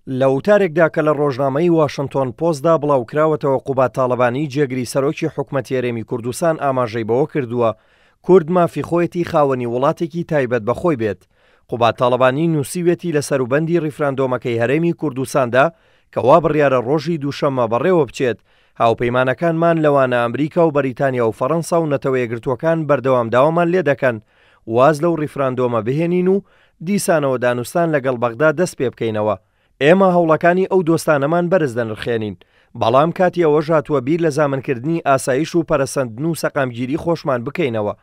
لە وتارێکدا کە لە ڕۆژنامەی واشنتۆن پۆستدا بڵاوکراوەتەوە قوباد تاڵەبانی جێگری سەرۆکی حکومەتی هەرێمی کوردستان ئاماژەی بەوە کردووە کورد مافی خۆیەتی خاوەنی وڵاتێکی تایبەت بە خۆی بێت. قوباد تاڵەبانی نووسیویەتی لە سەروبەندی ڕیفراندۆمەکەی هەرێمی کوردستاندا کە وا بڕیارە ڕۆژی دووشەممە بەڕێوە بچێت، هاوپەیمانەکانمان لەوانە ئەمریکا و بەریتانیا و فەڕەنسا و نەتەوەیەکگرتووەکان بەردەوام داوامان لێدەکەن واز لەو ڕیفراندۆمە بهێنین و دیسانەوە دانوستان لەگەڵ بەغدا دەست پێبکەینەوە. ئێمە هەوڵەکانی ئەو دۆستانەمان بەرز دەنرخێنین، بەڵام کاتی ئەوەش هاتووە بیر لە زامنکردنی ئاسایش و پەرەسەندن و سەقامگیری خۆشمان بکەینەوە.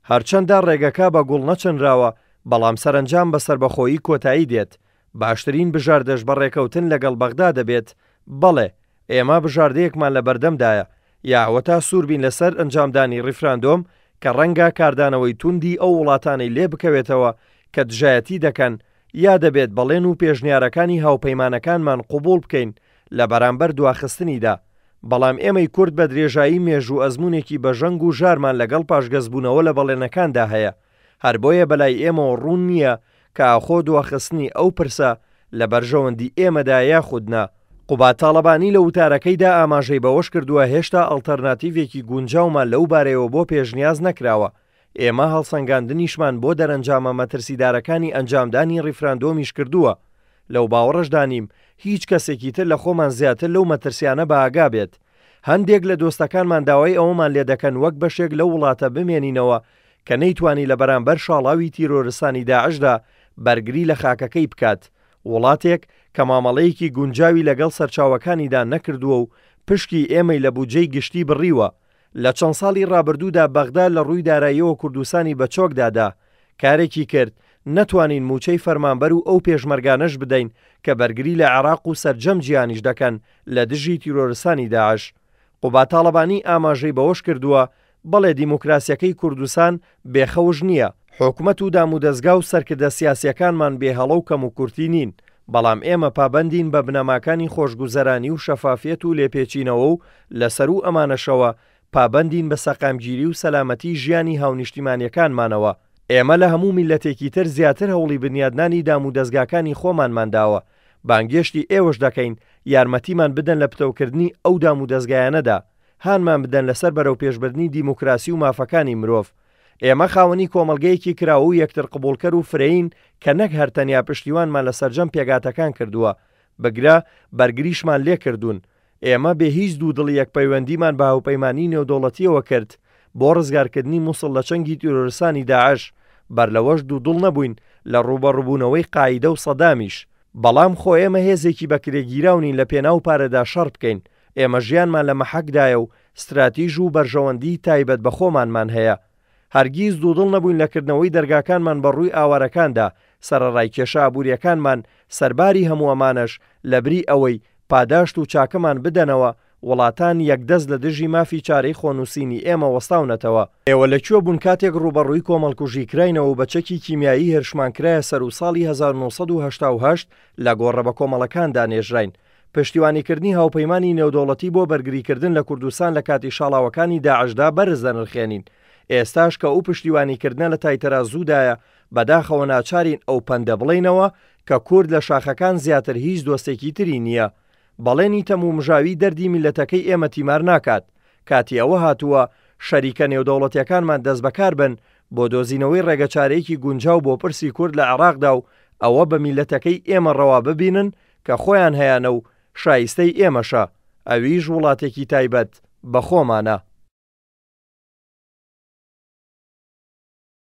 هەرچەندە ڕێگەکە بە گوڵ نەچنراوە، بەڵام سەرەنجام بە سەربەخۆیی کۆتایی دێت. باشترین بژاردەش بە ڕێکەوتن لەگەڵ بەغدا دەبێت. بەڵێ، ئێمە بژاردەیەکمان لەبەردەمدایە، یا ئەوەتا سوور بین لەسەر ئەنجامدانی ڕیفراندۆم کە ڕەنگە کاردانەوەی توندی ئەو وڵاتانەی لێ بکەوێتەوە کە دژایەتی دەکەن، یا دەبێت بەڵێن و پێشنیارەکانی هاوپەیمانەکانمان قبوڵ بکەین لە بەرامبەر دواخستنیدا. بەڵام ئێمەی کورد بە درێژایی مێژوو ئەزموونێکی بەژەنگ و ژارمان لەگەڵ پاشگەزبوونەوە لە بەڵێنەکاندا هەیە، هەر بۆیە بەلای ئێمەوە ڕوون نییە کە ئاخۆ دواخستنی ئەو پرسە لە بەرژەوەندی ئێمەدایە یاخود نا. قوباد تاڵەبانی لە وتارەکەیدا ئاماژەی بەوەشکردووە، هێشتا ئەڵتەرناتیڤێکی گونجاومان لەو بارەیەوە بۆ پێشنیاز نەکراوە، ئێمە هەڵسەنگاندنیشمان بۆ دەرەنجامە مەترسیدارەکانی ئەنجامدانی ڕیفراندۆمیش کردووە، لەو باوەڕەشدا نیم هیچ کەسێکی تر لە خۆمان زیاتر لەو مەترسیانە بەئاگا بێت. هەندێک لە دۆستەکانمان داوای ئەوەمان لێدەکەن وەک بەشێک لەو وڵاتە بمێنینەوە کە نەیتوانی لە بەرامبەر شاڵاوی تیرۆرستانی داعشدا بەرگری لە خاکەکەی بکات، وڵاتێک کە مامەڵەیەکی گونجاوی لەگەڵ سەرچاوەکانیدا نەکردووە و پشکی ئێمەی لە بودجەی گشتی بڕیوە. لە چەند ساڵی ڕابردوودا بەغدا لە ڕووی داراییەوە کوردستانی بە چۆکدا دا، کارێکی کرد نەتوانین مووچەی فەرمانبەر و ئەو پێشمەرگانەش بدەین کە بەرگری لە عێراق و سەرجەم جیهانیش دەکەن لە دژی تیرۆرستانی داعش. قوباد تاڵەبانی ئاماژەی بەوەشکردووە، بەڵێ دیموکراسیەکەی کوردستان بێ خەوش نییە، حکومەت و دامودەزگا و سەرکردە سیاسیەکانمان بێ هەڵە و کەموکورتی نین، بەڵام ئێمە پابەندین بە بنەماکانی خۆشگوزەرانی و شەفافیەت و لێپێچینەوە و لە سەروو ئەمانەشەوە پابەندین بە سەقامگیری و سەلامەتی ژیانی هاونیشتیمانیەکانمانەوە. ئێمە لە هەموو میللەتێکی تر زیاتر هەوڵی بنیادنانی دامودەزگاکانی خۆمانمان داوە، بانگێشتی ئێوەش دەکەین یارمەتیمان بدەن لە پتەوکردنی ئەو دامودەزگایانەدا، هانمان بدەن لەسەر بەرەوپێشبردنی دیموکراسی و مافەکانی مرۆڤ. ئێمە خاوەنی کۆمەڵگەیەکی کراوە و یەکترقبوڵکەر و فرەیین کە نەک هەر تەنیا پشتیوانمان لە سەرجەم پێکهاتەکان کردووە، بگرە بەرگریشمان لێکردوون. ئێمە بێ هیچ دوودڵییەک پەیوەندیمان بە هاوپەیمانیی نێودەوڵەتییەوە کرد بۆ ڕزگارکردنی موسڵ لە چنگی تیرۆرستانی داعش، بەر لەوەش دوودڵ نەبووین لە ڕووبەڕووبوونەوەی قاعیدە و سەدامیش. بەڵام خۆ ئێمە هێزێکی بەکرێگیراو نین لە پێناو پارەدا شەڕ بکەین، ئێمە ژیانمان لە مەحەکدایە و ستراتیژ و بەرژەوەندیی تایبەت بە خۆمانمان هەیە. هەرگیز دوودڵ نەبووین لە کردنەوەی دەرگاکانمان بە ڕووی ئاوارەکاندا، سەرەڕای کێشە ئابوورییەکانمان، سەرباری هەموو ئەمانەش، لەبری ئەوەی پاداشت و چاکەمان بدەنەوە، وڵاتان یەکدەست لە دژی مافی چارەی خۆنووسینی ئێمە وەستاونەتەوە. ئێوە لە کوێ بوون کاتێک ڕووبەڕووی کۆمەڵکوژی کراینەوە و بە چەکی کیمیایی هێرشمان کرایە سەر و ساڵی 1988 لە گۆڕە بەکۆمەڵەکاندا نێژراین؟ پشتیوانیکردنی هاوپەیمانی نێودەوڵەتی بۆ بەرگریکردن لە کوردستان لە کاتی شاڵاوەکانی داعشدا بەرز دەنرخێنین. ئێستاش کە ئەو پشتیوانیکردنە لە تای تەرازوودایە، بەداخەوە ناچارین ئەو پەندە بڵێینەوە کە کورد لە شاخەکان زیاتر هیچ دۆستێکی تری نییە. بەڵێنی تەمومژاوی دەردی میللەتەکەی ئێمە تیمار ناکات. کاتی ئەوە هاتووە شەریکە نێودەوڵەتیەکانمان دەستبەکار بن بۆ دۆزینەوەی ڕێگەچارەیەکی گونجاو بۆ پرسی کورد لە عێراقدا و ئەوە بە میللەتەکەی ئێمە ڕەوا ببینن کە خۆیان هەیانە و شایستەی ئێمەشە، ئەویش وڵاتێکی تایبەت بە خۆمانە.